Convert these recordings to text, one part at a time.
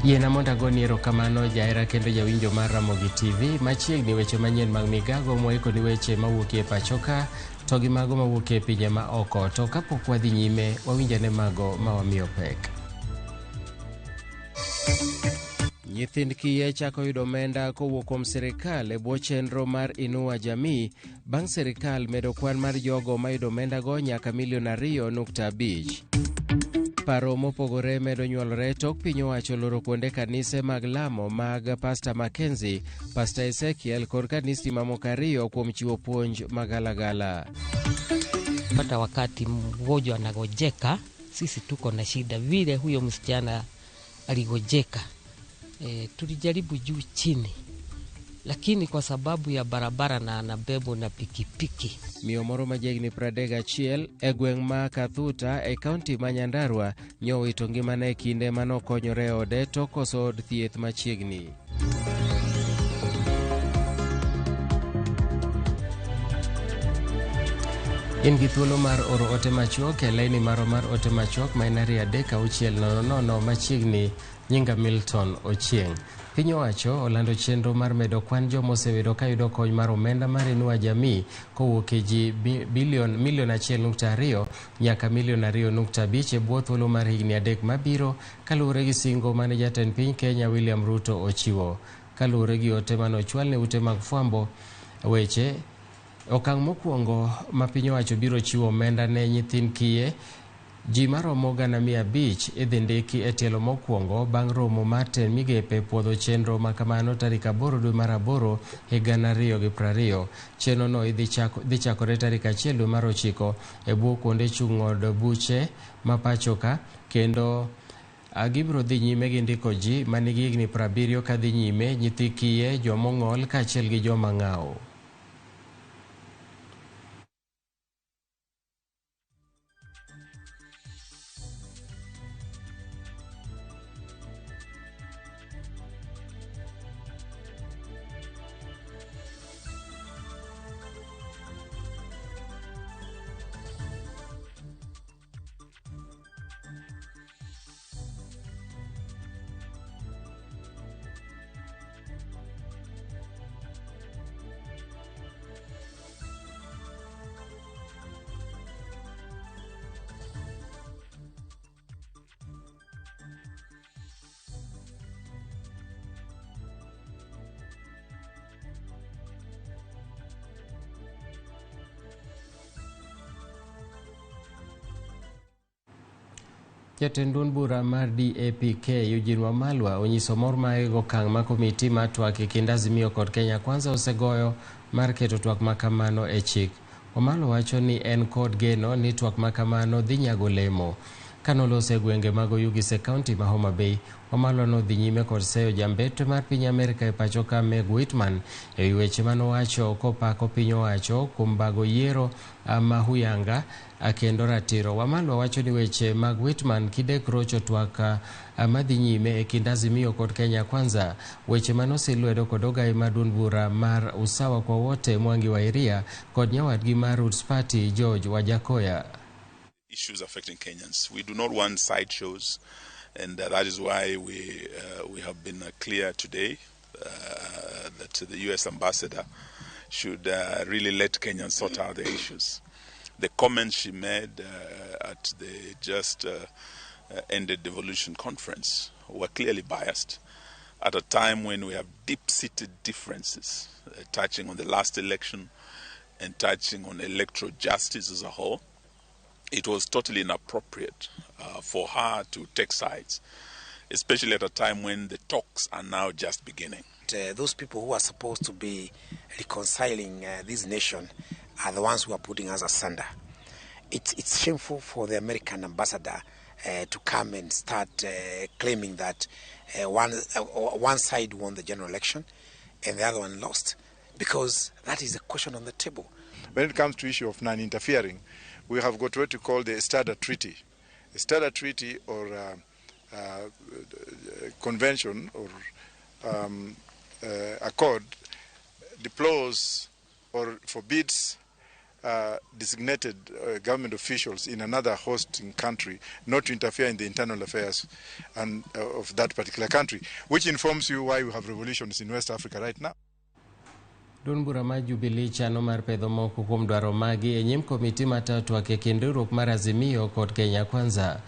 Yiena mondo agoni erokamano jahera kendo jawinjo mar Ramogi TV. Machiegni weche manyien mag migago mwaikoni weche mawuok e pachoka to gi mago mawuok e pinje ma oko. To kapok wadhi nyime, wawinjane mago ma wamiyo pek. Nyithind kiye chako yudo omenda kowuok kuom sirikal e bwo chenro mar Inua Jamii bang' sirikal medo kwan mar jogo mayudo omendago nyaka milion 2.5. Paro mopogore medo nyuolore tok piny owacho loro kuonde kanise mag lamo mag Pastor Mackenzie, Pastor Ezekiel kod kanisni mamoko ariyo kuom chiwo puonj magalagala. Pata wakati mgonjwa anagojeka, sisi tuko na shida vile huyo msichana aligojeka. Tulijaribu juu chini, lakini kwa sababu ya barabara na anabebwa na pikipiki. Miyo moro ma jahigni 31 e gweng' ma Kathuta e kaunti ma Nyandarua nyowito ngimane e kinde manokonyore e ode to koso od thieth machiegni. In gi thuolo mar oro ote machuok e laini marwa mar ote machuok ma en 23600 machiegni. Nyinga Milton Ochieng'. Piny owacho olando chenro mar medo kwan joma osebedo kayudo kony mar omenda mar Inua Jamii kowuok e ji bilion milion 1.2 nyaka milion 2.5 e bwo thuolo mar higni 3 mabiro kaluwore gi singo mane jatend piny Kenya William Ruto ochiwo. Kaluwore gi ote mane ochwal ne ute mag fwambo weche, okang' mokwongo ma piny owacho biro chiwo omenda ne nyithind kiye ji maromo 500,000 idhi ndiki e tielo mokwongo bang' romo mar tend migepe puodho chenro ma kamano tarik 8 dwe mar 8 higa 2020. Chenro no dhi chakore tarik 1 dwe mar 9 e bwo kuonde chung' od buche ma pachoka kendo gibiro dhi nyime gi ndiko ji manigi higni 70 kadhi nyime, nyithi kiye, jomong'ol kaachiel gi joma ng'awo. Jatend duond bura mar DAPK Eugene Wamalwa onyiso mor mare gokang' ma komiti mar twak e kind Azimio kod Kenya Kwanza osegoyo mar keto twak makamano e chik. Wamalwa wacho ni en kod geno ni twak makamano dhi nyago lemo. Kanoloso e gwenge mag Oyugis e kaunti ma Homa Bay, Wamalwa nodhi nyime kod seyo jambetre mar piny Amerka e pacho ka Meg Whitman e wi weche manowacho kopako piny owacho kuom bago yiero ma huyanga kendo ratiro. Wamalwa wacho ni weche mag Whitman kidek rocho twak madhi nyime e kind Azimio kod Kenya Kwanza, weche manosil lwedo kod ogai mar duond bura mar Usawa kwa Wote Mwangi wa Iria kod nyawadgi mar Roots Party George Wajackoyah. Issues affecting Kenyans. We do not want sideshows, and that is why we have been clear today that the US ambassador should really let Kenyans sort out the issues. The comments she made at the just ended devolution conference were clearly biased at a time when we have deep-seated differences touching on the last election and touching on electoral justice as a whole. It was totally inappropriate for her to take sides, especially at a time when the talks are now just beginning. Those people who are supposed to be reconciling this nation are the ones who are putting us asunder. It's shameful for the American ambassador to come and start claiming that one side won the general election and the other one lost, because that is a question on the table. When it comes to issue of non-interfering, we have got what we call the Estrada Treaty. Estrada Treaty or convention or accord deplores or forbids designated government officials in another hosting country not to interfere in the internal affairs and of that particular country, which informs you why we have revolutions in West Africa right now. Duond bura mar Jubilee chano mar pedho moko kuom dwaro magi e nyim komiti matayo twak e kind riwruok mar Azimio kod Kenya Kwanza.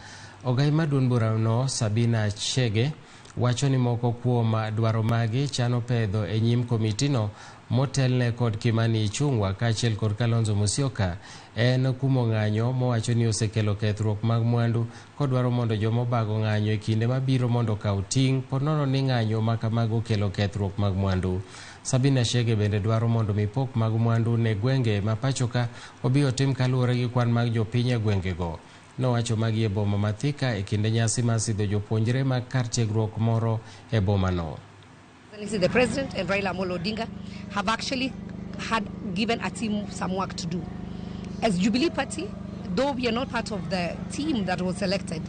Ogai mar duond burano Sabina Chege wacho ni moko kuom dwaro magi chano pedho e nyim komitino motelne kod Kimani Ichung'wa kaachiel kod Kalonzo Musyoka en kumo ng'anyo mowacho ni osekelo kethruok mag mwandu kodwaro mondo jomobago ng'anyo e kinde mabiro mondo okaw ting' ponono ni ng'anyo ma kamago kelo kethruok mag mwandu. Sabina Chege bende dwaro mondo mipok mag mwandu ne gwenge ma pachoka obi otim kaluwore gi kwan mag jopiny e gwengego. Nowacho magi e boma ma Thika e kinde nyasi mar sidho jopuonjre mag kar tiegruok moro e bomano. The President and Raila Amolo Odinga have actually had given a team some work to do. As Jubilee Party, though we are not part of the team that was selected,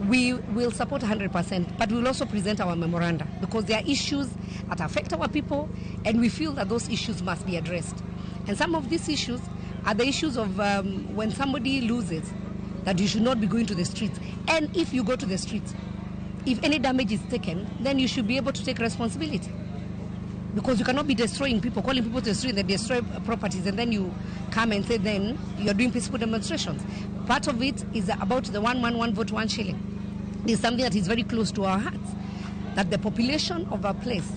we will support 100%, but we will also present our memoranda because there are issues that affect our people and we feel that those issues must be addressed. And some of these issues are the issues of when somebody loses, that you should not be going to the streets. And if you go to the streets, if any damage is taken, then you should be able to take responsibility. Because you cannot be destroying people, calling people to the street, they destroy properties, and then you come and say then you're doing peaceful demonstrations. Part of it is about the 1 man, 1 vote, 1 shilling. It's something that is very close to our hearts, that the population of our place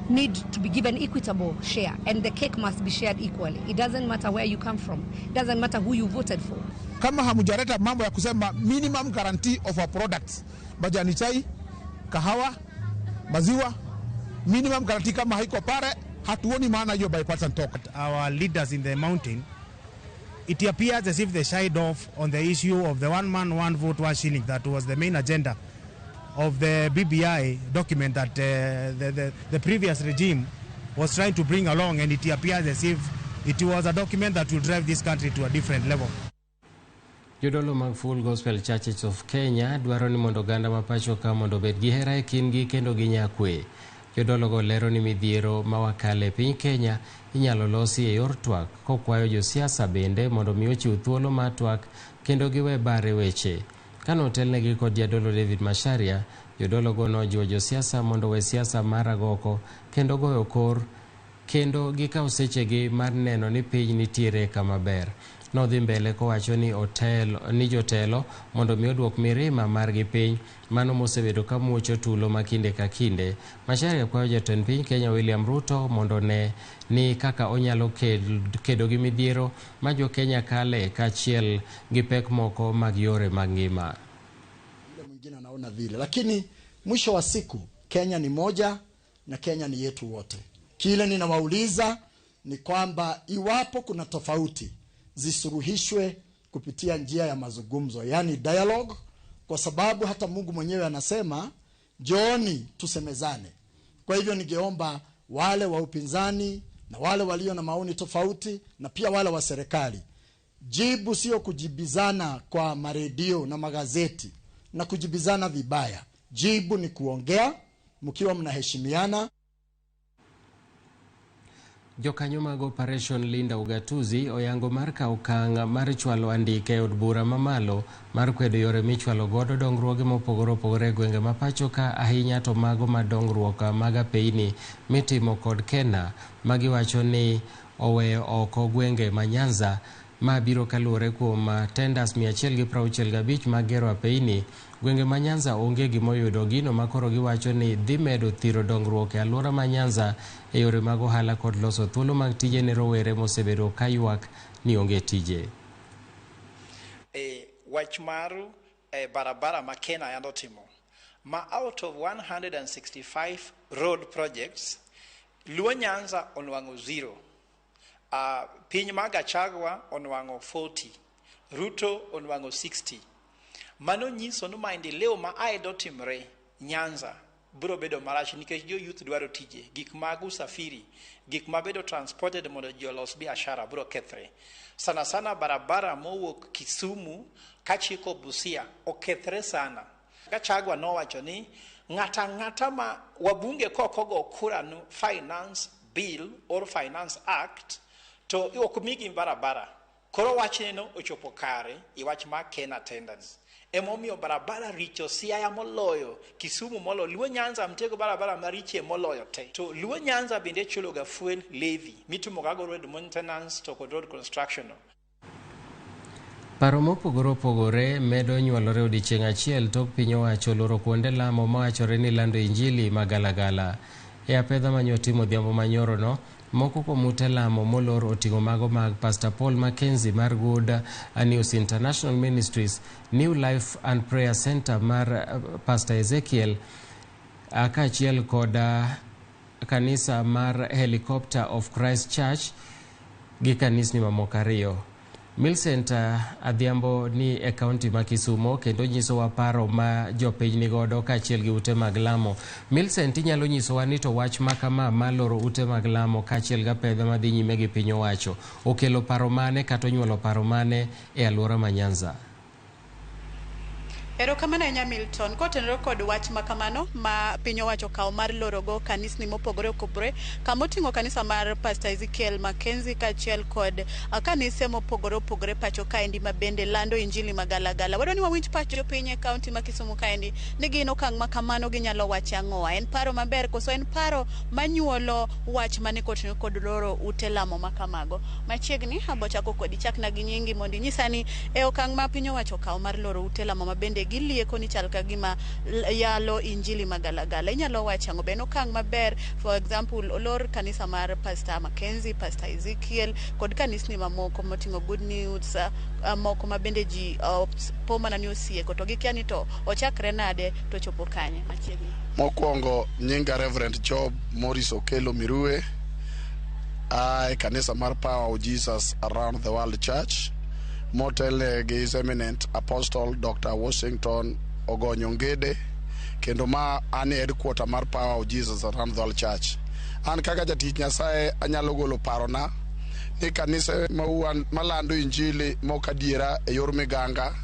need to be given equitable share, and the cake must be shared equally. It doesn't matter where you come from. It doesn't matter who you voted for. Kama hamujaleta mambo ya kusema minimum guarantee of our products, majani chai, kahawa, maziwa, minimum guarantee kama haiko pale, hatuoni maana hiyo bipartisan talk. Our leaders in the mountain, it appears as if they shied off on the issue of the 1 man, 1 vote, 1 shilling that was the main agenda of the BBI document that the previous regime was trying to bring along, and it appears as if it was a document that will drive this country to a different level. Jodolo mag Full Gospel Churches of Kenya dwaro ni mondo oganda ma pacho ka mondo obed gi hera e kindgi kendo ginya kwe. Jodologo lero ni midhiero ma wakale e piny Kenya inyalo losi e yor twak kokwayo josiasa bende mondo mi ochiw thuolo mar twak kendo giwe bare weche. Kane otelnegi kod jadolo David Macharia, jodologo nojiwo josiasa mondo owe siasa mar agoko kendo goyo kor kendo gikaw sechegi mar neno ni piny nitiere kama ber. Nodhi mbele kowacho ni ni jotelo mondo mi oduok mirima margi piny mano mosebedo ka muocho tulo ma kinde ka kinde. Macharia kwayo jatend piny Kenya William Ruto mondo ne ni kaka onyalo kedo gi midhiero ma jo Kenya kale kaachiel gi pek moko mag yore mag ngima. Yule mwingine anaona vile, lakini mwisho wa siku Kenya ni moja na Kenya ni yetu wote. Kile ninawauliza ni kwamba iwapo kuna tofauti zisuluhishwe kupitia njia ya mazungumzo, yani dialogue, kwa sababu hata Mungu mwenyewe anasema njooni tusemezane. Kwa hivyo ningeomba wale wa upinzani na wale walio na maoni tofauti na pia wale wa serikali, jibu sio kujibizana kwa maredio na magazeti na kujibizana vibaya. Jibu ni kuongea mkiwa mnaheshimiana. Jokanyo mag Operation Linda Ugatuzi oyango mar kawo okang' mar chwalo andike e od bura mamalo mar kwedo yore michwalo godo dongruoge mopogore opogore e gwenge ma pacho ka, ahinya to mago ma dongruok mag apeyni mitimo kod Kena magiwacho ni oweyo oko gwenge ma Nyanza ma biro kaluwore kuom tenders 165 mag gero apeyni. Gwenge ma Nyanza onge gimoyudo gino makoro giwacho ni dhi medo thiro dongruok e alwora ma Nyanza e yore mag ohala kod loso thuolo mag tije ne rowere mosebedo ka ywak ni onge tije. E wach mar barabara ma Kenya yando timo ma out of 165 road projects, Luo Nyanza onwang'o 0, piny ma Gachagua onwang'o 40, Ruto onwang'o 60. Mano nyiso ni maendeleo ma aedo timre Nyanza biro bedo marach nikech jo youth dwaro tije, gik mag usafiri, gik mabedo transported mondo ji olos biashara biro kethre. Sana sana barabara mowuok Kisumu kachiko Busia okethre sana. Gachagua nowacho ni ng'ata ng'ata ma wabunge kokogo kura no Finance Bill or Finance Act To ok migi barabara. Koro wachneno ochopo kare i wach mar Kenya attendance. Emomiyo barabara richo Siaya moloyo Kisumu moloyo Luo Nyanza mtiego barabara marichie moloyo te. To Luo Nyanza bende chuloga fuel levy mitimoga go road maintenance to kod road construction no. Paro mopogore opogore medo nyuolore odiechieng' achiel tok piny owacho loro kuonde lamo mawachore ni lando injili magalagala. E apedha manyotimo odhiambo manyorono, moko kuom ute lamo molor oting'o mago mag Pastor Paul Mackenzie mar Good News International Ministries, New Life and Prayer Center mar Pastor Ezekiel, kaachiel kod kanisa mar Helicopter of Christ Church gi kanisni mamoko ariyo. Millicent Adhiambo ni e kaunti ma Kisumo kendo nyisowa paro ma jopiny nigodo kaachiel gi ute mag lamo. Millicent, inyalo nyisowa ni to wach ma kama mar loro ute mag lamo kaachiel gi apedha madhi nyime gi piny owacho okelo paro mane kata onyuolo paro mane e alwora ma Nyanza? Erokamano ahinya Milton. Kotenore kod wach ma kamano ma piny owacho okawo mar lorogo kanisni mopogore opogore kamoting'o kanisa mar Pastor Ezekiel Mackenzie kaachiel kod kanise mopogore opogore pacho kaendi ma bende lando injili magalagala. Wadwa ni wawinj pach jopiny e kaunti ma Kisumu kaendi ni gin okang' ma kamano ginyalo wacho ang'o? En paro maber koso en paro manyuolo wach mane kotenore kod loro ute lamo ma kamago? Machiegni abo chako kodi chakna gi nyingi mondo inyisa ni e okang' ma piny owacho okawo mar loro ute lamo ma bende gilieko ni chal ka gima yalo injili magalagala. Inyalo wacho ang'o? Be en okang' maber? For example, olor kanisa mar Pastor Mackenzie, Pastor Ezekiel kod kanisni mamoko moting'o Good News moko ma bende ji po mana ni osieko to gikia ni to ochakre nade to chopo kanye machiegni. Mokwongo nyinga Reverend Job Morris Okelo Mirue a e kanisa mar Power of Jesus Around the World Church motelne gi His Eminent Apostle Dr. Washington Ogonyo Ngede kendo ma an e headquarter mar Power of Jesus Around the World Church. An kaka jatich Nyasaye anyalo golo parona ni kanise malando injili mok adiera e yor miganga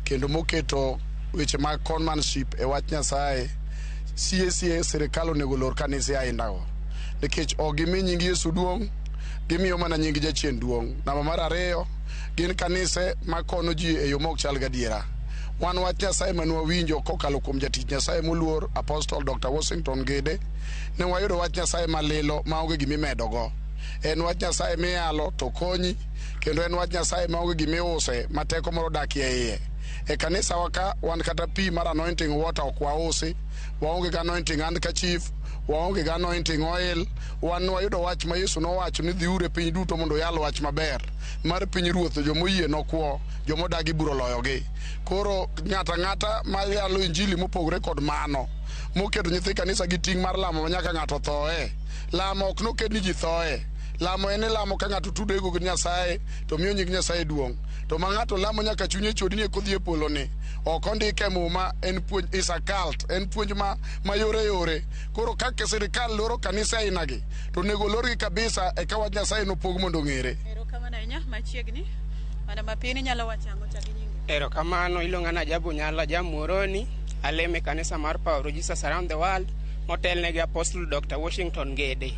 kendo moketo weche mag conmanship e wach Nyasaye sie sie sirikal onego olor kanise ainago nikech ok gimi nying Yesu duong', gimiyo mana nying jachien duong'. Namba mar ariyo gin kanise makono ji e yo mok chal gadiera. Wan wach Nyasaye mane wawinjo kokalo kuom jatich Nyasaye moluor Apostle Dr. Washington Ngede ne wayudo wach Nyasaye malilo maonge gimimedogo. En wach Nyasaye miyalo to konyi kendo en wach Nyasaye maonge gimiuse ma teko moro odakie iye. E kanisa wa ka wan kata pi mar anointing water ok wausi, waonge gi anointing handkerchief, waonge gi anointing oil. Wan wayudo wach ma Yesu nowacho ni dhiuru e piny duto mondo uyal wach maber mar piny ruoth jomoyie nokwo jomodagi biro loyogi. Koro ng'ato ang'ata mayalo injili mopogore kod mano moketo nyithi kanisa gi ting' mar lamo ma nyaka ng'ato thoe. Lamo ok noket ni ji thoe. Lamo en lamo ka ng'ato tudore gi Nyasaye to miyo nying Nyasaye duong'. To ma ng'ato lamo nyaka chunye chodi ni kodhi e polo ni ok ondike e muma en puonj is a cult en puonj ma yore yore. Koro kaka sirikal loro kanisa ainagi to onego olorgi kabisa eka wach Nyasaye nopog mondo ong'ere. Erokamano ahinya machiegni. Mana mapin inyalo wacho ang'o chak gi nyingi? Erokamano, iluonga ni Ajabu Nyalo Jamuoroni, alemo e kanisa mar Power of Jesus Around the World motelne gi Apostle Dr. Washington Ngede.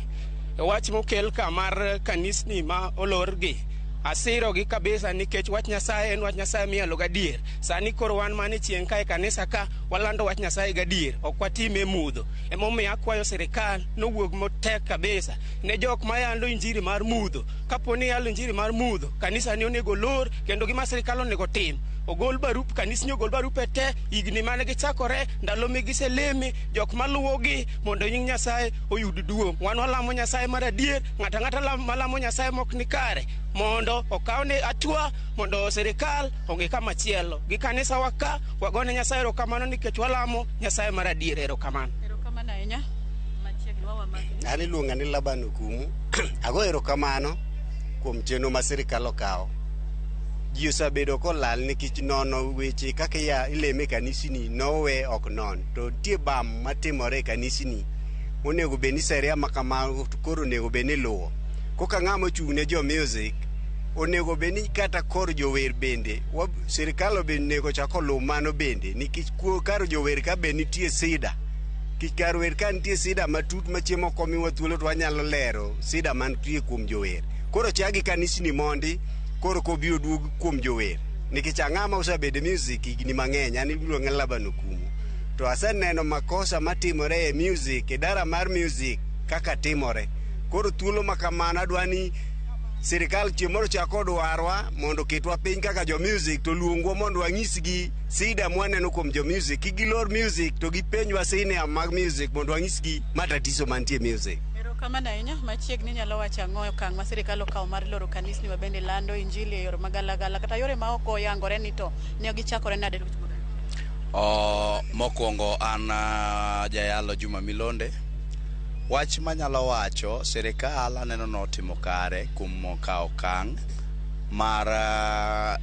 E wach mokel ka mar kanisni ma olorgi, asirogi kabisa nikech wach Nyasaye en wach Nyasaye miyalo gadier. Sani koro wan mana e chieng' ka e kanisa ka walando wach Nyasaye gadier, ok watime e mudho. Emomiyo akwayo sirikal nowuog motek kabisa ne jok mayalo injili mar mudho. Kapo ni iyalo injili mar mudho, kanisa ni onego olor kendo gima sirikal onego tim ogol barup kanisni ogol barupe te higni mane gichakore ndalo migiseleme jok maluwogi mondo nying Nyasaye oyud duong'. Wan walamo Nyasaye mar adier, ng'ato ang'ata malamo Nyasaye mok ni kare mondo okawne hatua mondo sirikal ong'i kama chielo. Gi kanisa wa ka wagone Nyasaye erokamano nikech walamo Nyasaye mar adier. Erokamano. Erokamano ahinya. Machiegni wawa makni. An iluonga ni Laban Okumu. Ago erokamano kuom chenro ma sirikal okawo. Ji osebedo kolal nikech nono weche kaka ileme e kanisni nowe ok non. To nitie bam matimore e kanisni monego bed ni sheria ma kamago koro onego bed ni iluwo. Koka ng'ama ochung' ne jo music onego bed ni kata kor jower bende sirikal bende onego chak oluw mano bende nikech kar jower ka be nitie sida. Nikech kar wer ka nitie sida matut ma chieng' moko miwa thuolo to wanyalo lero sida mantie kuom jower. Koro chak gi kanisni mondi koro kobiro duog kuom jower. Nikech ang'ama osebedo e music higni mang'eny, an iluonga ni Laban Okumu. To aseneno makosa matimore e music, e dara mar music kaka timore. Koro thuolo ma kamano adwa ni sirikal chieng' moro chak odwarwa mondo oketwa piny kaka jo music to luongwa mondo wanyisgi sida mwaneno kuom jo music. Kik gilor music to gipenjwa senior mag music mondo wanyisgi matatizo mantie e music. Erokamano ahinya. Machiegni inyalo wacho ang'o e okang' ma sirikal okawo mar loro kanisni ma bende lando injili e yore magalagala kata yore ma ok oyangore ni to ne gichakore nade? Mokwongo an jayalo Juma Milonde. Wach manyalo wacho, sirikal aneno notimo kare kuom kawo okang' mar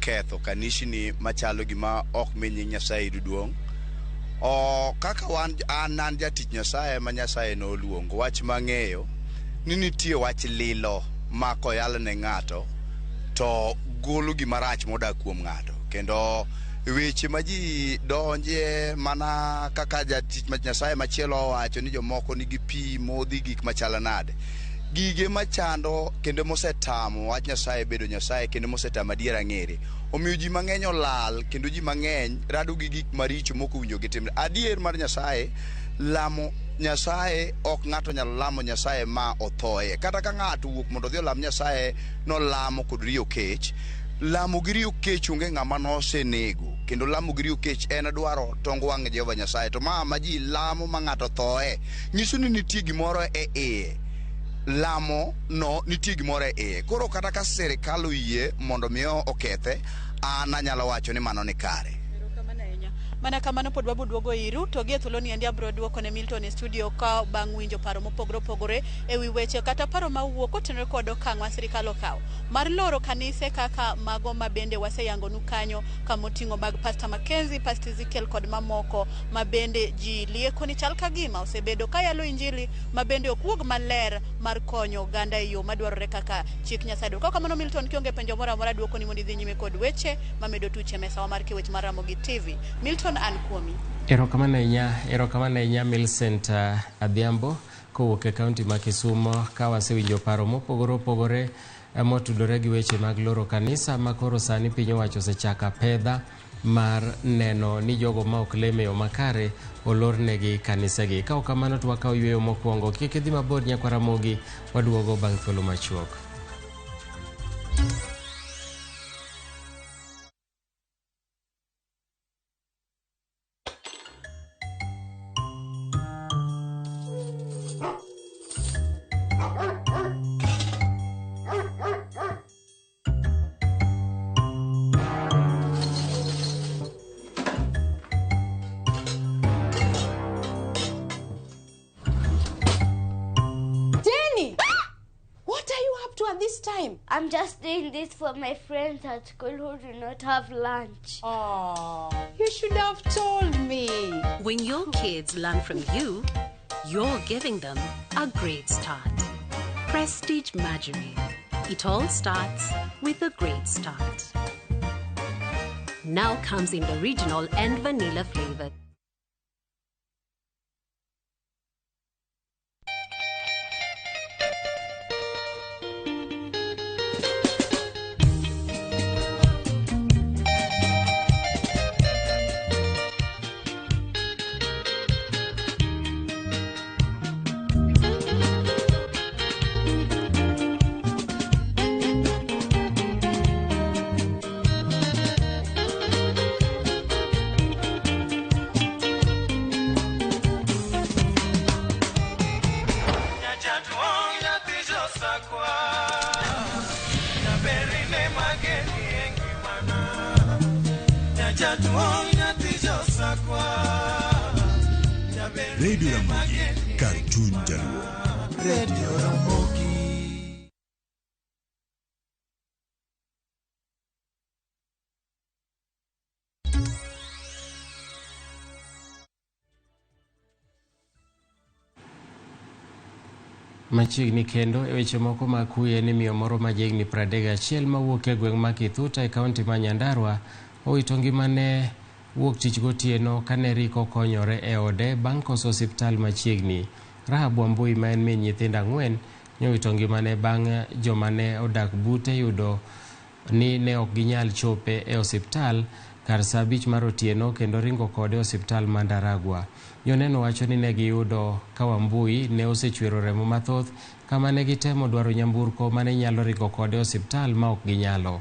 ketho kanisni machalo gima ok mi nying Nyasaye yud duong'. Kaka wan an jatich Nyasaye ma Nyasaye noluongo, wach mang'eyo ni nitie wach lilo ma koyal ne ng'ato to golo gima rach modak kuom ng'ato. Kendo weche ma ji donje mana kaka jatich Nyasaye machielo owacho ni jomoko nigi pi modhi gik machalo nade. Gige machando kendo mosetamo wach Nyasaye bedo Nyasaye kendo mosetamo adiera ng'ere. Omiyo ji mang'eny olal kendo ji mang'eny rado gi gik maricho mok owinjo gitimre. Adier mar Nyasaye, lamo Nyasaye ok ng'ato nyalo lamo Nyasaye ma othoye. Kata ka ng'ato owuok mondo odhi olam Nyasaye nolamo kod riyo kech. Lamo gi riyo kech onge ng'ama nosenego. Kendo lamo gi riyo kech en dwaro tong wang' Jehova Nyasaye. To ma ma ji lamo ma ng'ato thoe, nyiso ni nitie gimoro e iye. Lamo no nitie gimoro e iye. Koro kata ka sirikal oyie mondo mi okethe, an anyalo wacho ni mano ni kare. Mana kamano pod wabuduogo iru to gie thuolo ni endi abiro duoko ne Milton e studio ka bang' winjo paro mopogore opogore e wi weche kata paro mawuok kotenore kod okang' ma sirikal okawo mar loro kanise kaka mago ma bende waseyangonu kanyo kamoting'o mag Pastor Mackenzie, Pastor Ezekiel kod mamoko ma bende ji lieko ni chal ka gima osebedo ka yalo injili ma bende ok wuog maler mar konyo oganda e yo madwarore kaka chik Nyasaye dwaro. Kamano Milton kionge penjo moro amora duoko ni mondo idhi nyime kod weche mamedo tuch e mesawa mar Kewech mar Ramogi TV. Milton an kuomi. Erokamano ahinya Millicent Adhiambo kowuok e kaunti ma Kisumo ka wasewinjo paro mopogore opogore motudore gi weche mag loro kanisa ma koro sani piny owacho osechako apedha mar neno ni jogo ma ok lem e yo makare olornegi kanisegi. Ka ok kamano to wakawo yueyo mokwongo. Kik idhi mabor nyakwa Ramogi, waduogo bang' thuolo machuok. Jenny! What are you up to at this time? I'm just doing this for my friends at school who do not have lunch. Oh, you should have told me. When your kids learn from you, you're giving them a great start. Prestige Margarine. It all starts with a great start. Now comes in the original and vanilla flavor. Radio Ramogi, kar chuny jaluo. Radio Ramogi. Machiegni kendo e weche moko mag kuye ni miyo moro ma jahigni 31 mawuok e gweng' ma Kithuta e kaunti ma Nyandarua owito ngimane wuok tich gotieno kane riko konyore e ode bang' koso osiptal machiegni. Rahab Wambui ma en min nyithindo 4 ne owito ngimane bang' joma ne odak bute yudo ni ne ok ginyal chope e osiptal kar saa 5 mar otieno kendo ringo kode e osiptal ma Ndaragwa. Joneno wacho ni ne giyudo ka Wambui ne osechwero remo mathoth kama ne gitemo dwaro nyamburko mane nyalo ringo kode e osiptal ma ok ginyalo.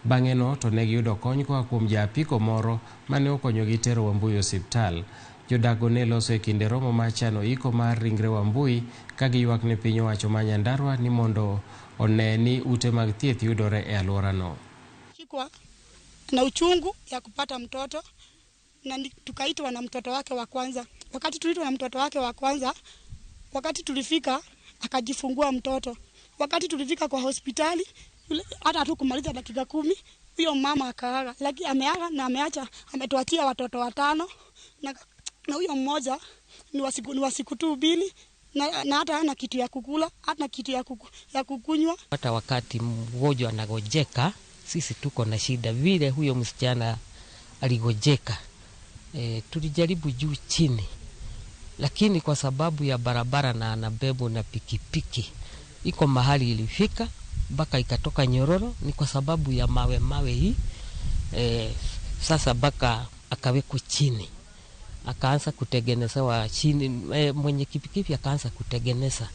Bang'e no to ne giyudo kony koa kuom ja apiko moro mane okonyogi tero Wambui e osiptal. Jodak go ne loso e kinde romo mar chano iko mar ringre Wambui ka giywak ne piny owacho ma Nyandarua ni mondo one ni ute mag thieth yudore e alworano. Shikwa na uchungu ya kupata mtoto na tukaitwa na mtoto wake wa kwanza. Wakati tuliitwa na mtoto wake wa kwanza, wakati tulifika akajifungua mtoto. Wakati tulifika kwa hospitali, hata hatukumaliza dakika 10, huyo mama akaaga. Lakini ameaga na ameacha, ametuachia watoto 5 na huyo mmoja ni wa siku tu 2 na hata hana kitu ya kukula, hata kitu ya kukunywa. Hata wakati mgonjwa anagojeka, sisi tuko na shida vile huyo msichana aligojeka. Tulijaribu juu chini, lakini kwa sababu ya barabara na anabebwa na pikipiki, iko mahali ilifika mpaka ikatoka nyororo, ni kwa sababu ya mawe hii. Sasa mpaka akawekwa chini, akaanza kutengenezewa chini, mwenye pikipiki akaanza kutengeneza.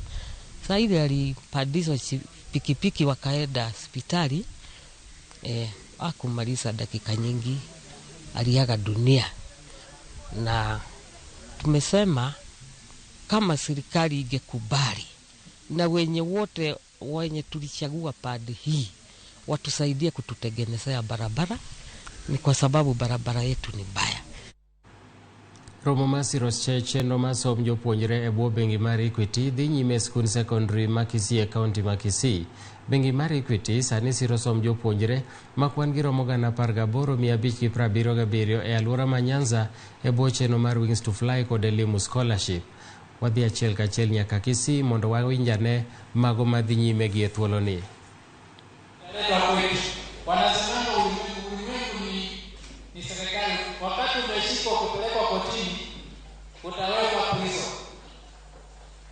Sasa ile alipandishwa pikipiki wakaenda hospitali, hakumaliza dakika nyingi aliaga dunia. Na tumesema kama serikali ingekubali na wenye wote wenye tulichagua pande hii watusaidie kututengenezea barabara, ni kwa sababu barabara yetu ni mbaya. Romo mar siro chenro mar somb jopuonjre e bwo bengi mar Equity dhi nyime e skund sekondari ma Kisii e kaunti ma Kisii. Bengi mar Equity sani siro somb jopuonjre ma kwan gi romo 18,577 e alwora ma Nyanza e bwo chenro mar Wings to Fly kod Elimu Scholarship. Wadhi achiel kachiel nyaka Kisii mondo wawinj ane mago madhi nyime gi e thuoloni. Wanasemanga ulimwengu ni serikali. Wakati umeshikwa kupelekwa kotini, utawekwa prison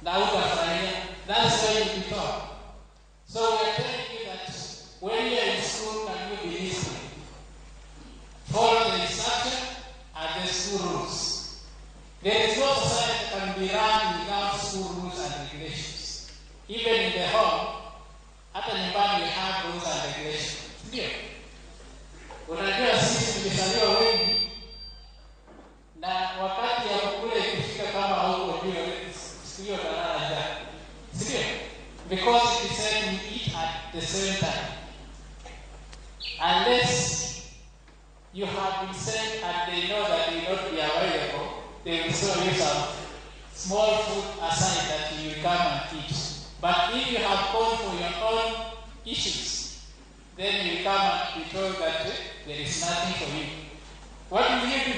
na utafurahia. That's why you be taught. So we are telling you that when you are in school, can you be disciplined? Follow the instruction and the school rules. There is no society that can be run without school rules and regulations. Even in the home, hata nyumbani we have rules and regulations. Ndio. Unajua sisi tulizaliwa wengi na wakati ya kukula ikifika kama huko juu sio talala njaa. Sio? Because it is said we eat at the same time. Unless you have been sent and they know that you will not be available, they will throw you some small food aside that you will come and eat. But if you have gone for your own issues, then you come and be told that there is nothing for you. What will you do?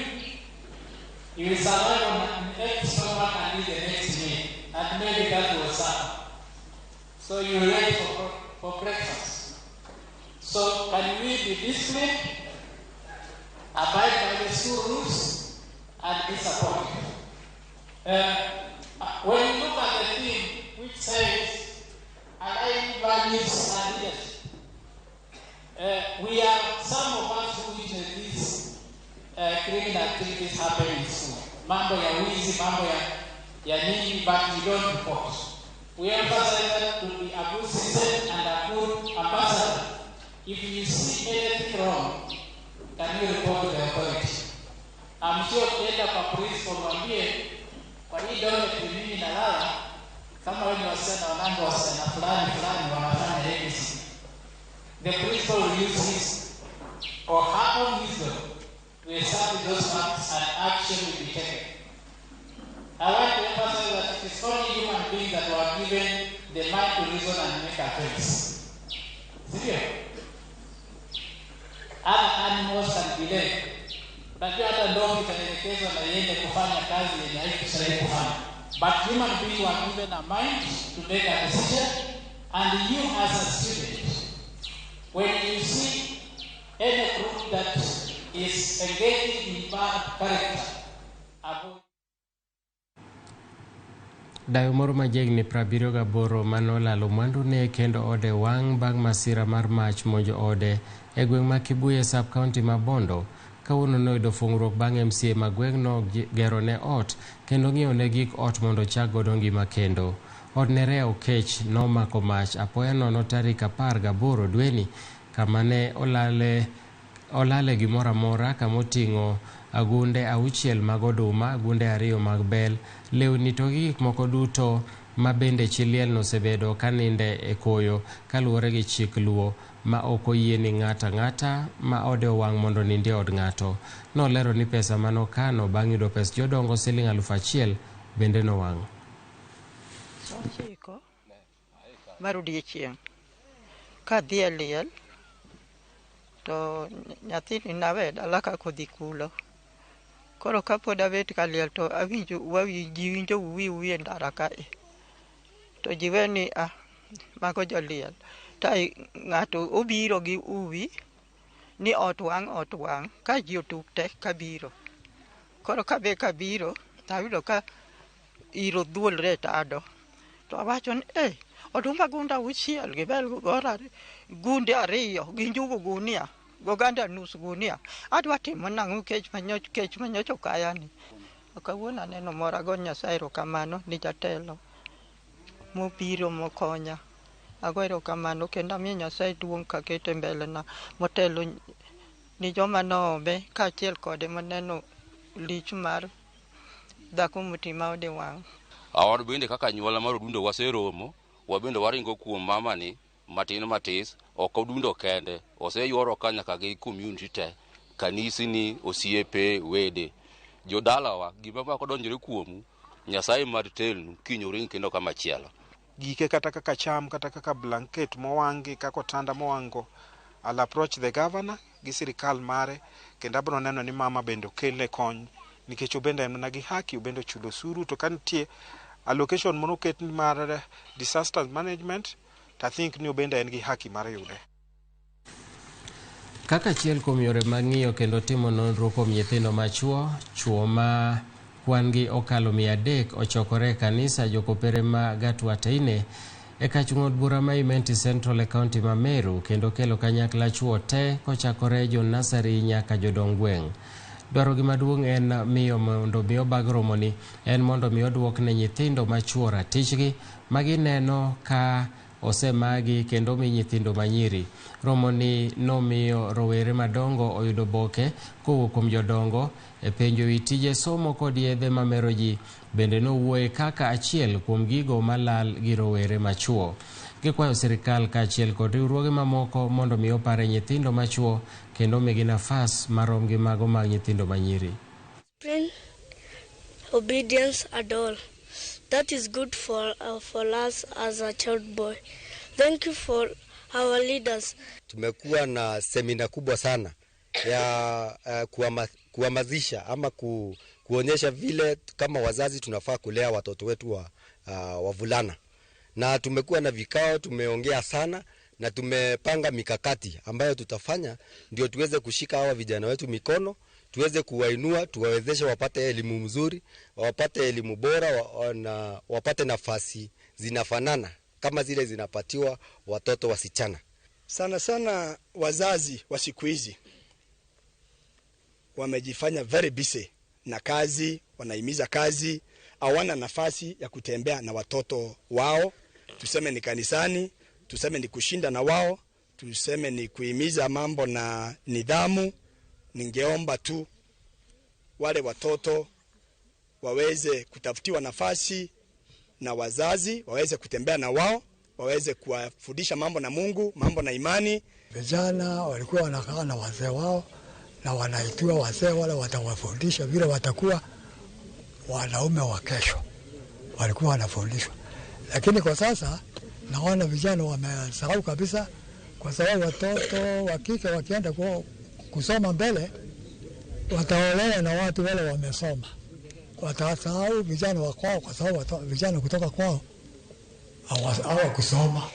You will survive on an empty stomach and eat the next meal, and maybe that will suffer. So you wait for breakfast. So can we be disciplined, abide by the school rules, and be supportive? When you look at the theme which says aligning values and leadership, we are some of us who witness these criminal activities happen in school. Mambo ya wizi, mambo ya nini, but we don't report. We emphasize that to be a good citizen and a good ambassador. If you see anything wrong, can you report to the authority? I'm sure ukienda kwa principal mwambie, kwa hii dormitory mimi nalala, kama wewe ni wasichana wanangu wasichana fulani fulani wanafanya ABC. The principal will use his or her own wisdom to establish those facts and action will be taken. I want to emphasize that it is only human beings that were given the mind to reason and make a choice. Sindio? Other animals can be led. Unajua hata ndovu itaelekezwa na iende kufanya kazi yenye haikustahili kufanya. But human beings were given a mind to make a decision, and you as a student, when you see any group that is engaging in bad character, avoid. Dayo moro ma jahigni 78 manolalo mwandune kendo ode wang' bang' masira mar mach monjo ode e gweng' ma Kibuye sub county ma Bondo kawuono noyudo fung'ruok bang' MCA ma gweng'no gerone ot kendo ng'iewone gik ot mondo ochak godo ngima kendo. Od Nerea Okech nomako mach apoya nono tarik 18 dweni kama ne olale gimoro amora kamoting'o agunde 6 mag oduma, agunde 2 mag bel, lewni to gi gik moko duto ma bende chi liel nosebedo kaninde e koyo kaluwore gi chik Luo ma ok oyie ni ng'ato ang'ata ma ode owang' mondo onindi e od ng'ato. Nolero ni pesa manokano bang' yudo pes jodongo siling 1000 bende nowang'. 9 mar odiechieng' kadhi e liel to nyathini nawe dala ka kodhi kulo. Koro kapod abet ka liel to awinjo ji winjo wuwi e ndara kae. To ji we ni mago joliel. To ng'ato obiro gi uwi ni ot wang' ka ji otuk te kabiro. Koro kabe kabiro to ayudo ka iro dhuolre e tado. To awacho ni odumba gunda 6 gi bel gora gunde 2 gi njugu gunia goganda nus gunia. Adwa timo nang'o kech manyoch okaya ni. Kawuono aneno mor, ago Nyasaye erokamano ni jatelo mobiro mokonya. Ago erokamano kendo amiyo Nyasaye duong' kakete mbele na motelo ni joma noome kaachiel kode moneno lich mar dhako moti ma ode wang'. Awar bende kaka anyuola mar Odundo waseromo, wabende waringo kuom mama ni matin matis, ok Odundo kende, oseyuoro ka nyaka gi community te, kanisni, osiepe, wede. Jodalawa, gima mako donjore kuomu, Nyasaye mad telnu kiny uring kendo kama chielo. Gike kata kaka cham, kata kaka blanket mowangi, kaka otanda mowango, I'll approach the governor gi sirikal mare, kendo abiro neno ni mama bende okelne kony, nikech obende en mana gi haki, obende ochulo osuru, to ka nitie allocation moro oket mar disaster management, to I think ni obende en gi haki mar yude. Kaka achiel kuom yore mag ng'iyo kendo timo nonro kuom nyithindo machuo, chuo ma kwan gi okalo 300 ochokore e kanisa jokopere ma Gatwa Teine e kach ng'od bura ma Imenti Central e kaunti ma Meru kendo kelo kanyakla chuo te kochakore jo nasari nyaka jodong gweng'. Dwarogi maduong' en miyo mondo mi obag romoni en mondo mi oduok ne nyithindo machuo ratichgi magineno ka osemagi kendo mi nyithindo manyiri. Romoni nomiyo rowere madongo oyudo boke kowuok kuom jodongo e penjo wi tije somo kod yedhe mamero ji. Bende nowuoye kaka achiel kuom gigo malal gi rowere machuo. Gikwayo sirikal kaachiel kod riwruoge mamoko mondo mi opare nyithindo machuo kendo migi nafas marom gi mago mag nyithindo manyiri. Obedience at all. That is good for us as a child boy. Thank you for our leaders. Tumekuwa na semina kubwa sana ya kuhamasisha ama kuonyesha vile kama wazazi tunafaa kulea watoto wetu wavulana. Na tumekuwa na vikao, tumeongea sana na tumepanga mikakati ambayo tutafanya ndio tuweze kushika hawa vijana wetu mikono, tuweze kuwainua, tuwawezeshe wapate elimu mzuri, wapate elimu bora, na wapate nafasi zinafanana kama zile zinapatiwa watoto wasichana. Sana sana wazazi wa siku hizi wamejifanya very busy na kazi, wanahimiza kazi, hawana nafasi ya kutembea na watoto wao. Tuseme ni kanisani, tuseme ni kushinda na wao, tuseme ni kuhimiza mambo na nidhamu. Ningeomba tu wale watoto waweze kutafutiwa nafasi na wazazi, waweze kutembea na wao, waweze kuwafundisha mambo na Mungu, mambo na imani. Vijana walikuwa wanakaa na wazee wao na wanaitiwa wazee wale watawafundisha vile watakuwa wanaume wa kesho, walikuwa wanafundishwa. Lakini kwa sasa naona vijana wamesahau kabisa, kwa sababu watoto wa kike wakienda kusoma mbele wataolewa na watu wale wamesoma. Watasahau vijana wa kwao, kwa sababu vijana kutoka kwao hawakusoma.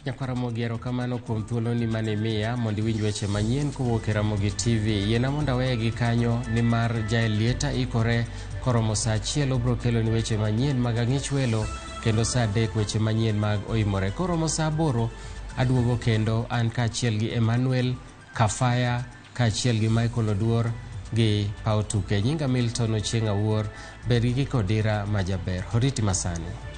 Nyakwar Ramogi, erokamano kuom thuoloni mane imiya mondo iwinj weche manyien kowuok e Ramogi TV. Yiena mondo aweye gi kanyo nimar Jael Lieta ikore koromo saa achiel obiro keloni weche manyien mag ang'ich welo kendo saa adek weche manyien mag oimore. Koromo saa aboro aduogo kendo an kaachiel gi Emmanuel Kafaya kaachiel gi Michael Oduor gi Pau Tuke. Nyinga Milton Ochieng' Awuor, bed gi kikodira majaber. Oriti masani.